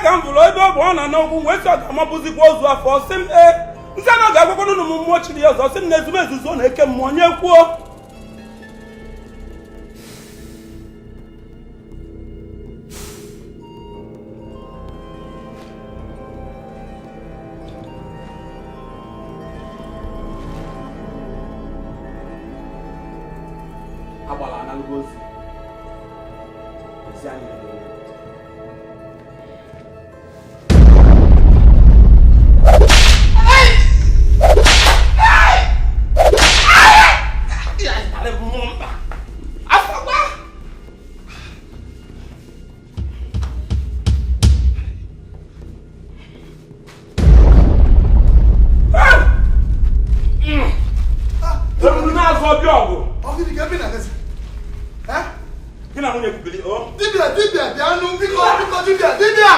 Ka m fụrụ ebe ọ bụ ọ na n'okwu wee sị ọ ga-amabụzikwa ozu afọ. Sị m ee, nsị na ọ ga-agwakwana ụnụ m mmụọ chiri ya ọzọ. Sị m na ezumezu zuo na eke mmụọ nye kwuo. Agbala analụgo ozi ezi anyị na-eme. Gị na nwunye kwubili o. Dibịa, dibịa, bịanụ, biko, biko, dibịa, dibịa.